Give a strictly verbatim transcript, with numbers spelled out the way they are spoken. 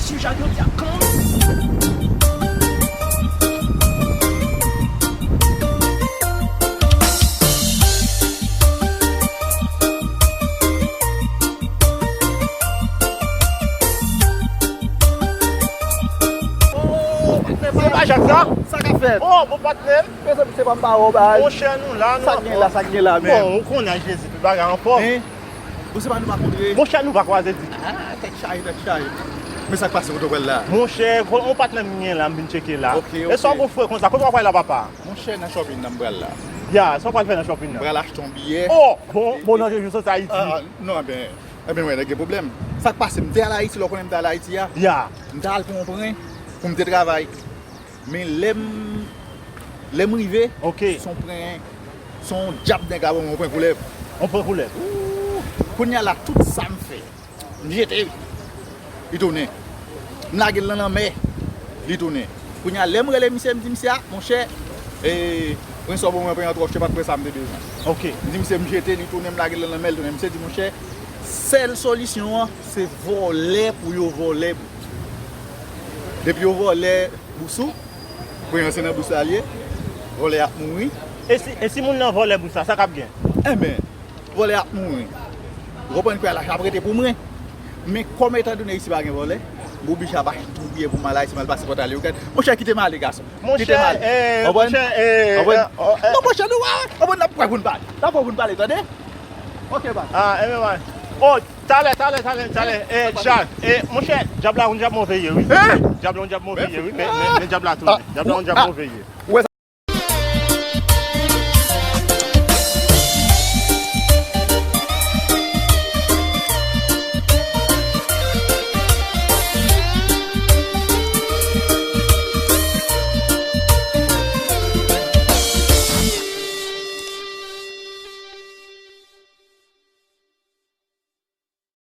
Sijak yo di ap kanpe. Se pa Jak sa? Sa k ap fèt? Oh, bon patnè m. Mezanmi, se pa m pa wè w, baz. Monchè, nou la, nou. Sa k gen la, sa k gen la menm? Bon, ou konnen Jezi, tout bagay anfòm. Hein? Bon, se pa nou pa kontre. Monchè, nou pa kwaze ditou. Ah, tèt chaje, tèt chaje. Men sa k pase, kote w pral la? Monchè, yon patnè m gen la, m vin tcheke la. Ok, ok. E sa w gon frè konsa, kote w ap pral la, papa? Monchè, nan shopping nan m pral la. Ya, sa w pral fè nan shopping nan? M pral achte yon biyè. Oh, bon, bon, nan je soti Ayiti. Ah, non, enben, enben, wè, nèg gen pwoblèm. Sa k pase, m te al Ayiti, lè w konnen m te al Ayiti a. Ya. M te al pran yon pren pou m te travay. Men lè m, lè m rive, ok, se yon pren, se yon djab nèg la ban mwen, yon pren koulèv. Yon pren koulèv. Ooh, kounye a la, tout sa m fè, m jete li. Li tounen. M lage l nan lanmè, li tounen. Kounye a, lè m rele misye, m di misye, a, monchè, e, pren sa w ban mwen, pren an twò chè, pa t pren sa m te bezwen. Ok. M di misye, m jete li, tounen, m lage l nan lanmè, li tounen. Misye di, monchè, sèl solisyon an, se vòlè pou yo vòlè bous ou. Depi yo vòlè bous ou, pran se nan bous la l ye, vòlè ap mouri. E si, e si moun nan vòlè bous la, sa k ap gen? Enben, vòlè ap mouri. Ou konprann kwè la ap rete pou mwen. Men kòm etandone isi pa gen vòlè, m oblije ap achte yon biyè pou m al Ayiti, m al pase Pòtalye. Ou gad, monchè, kite m ale, gason. Kite m ale. Monchè, eh, konprann? Monchè, eh, konprann? Eh, oh, eh. Non, monchè, nou, ah, konprann, n ap pran pou n pale. N ap pran pou n pale, tande? Ok, baz. Ah, enben, baz. Oh, talè, talè, talè, talè. Eh, Jak, eh, monchè, djab la, yon djab move ye, wi. Hein? Djab la, yon djab move ye, wi. Men, men, men djab la tounen. Djab la, yon djab move ye. Ou wè sa?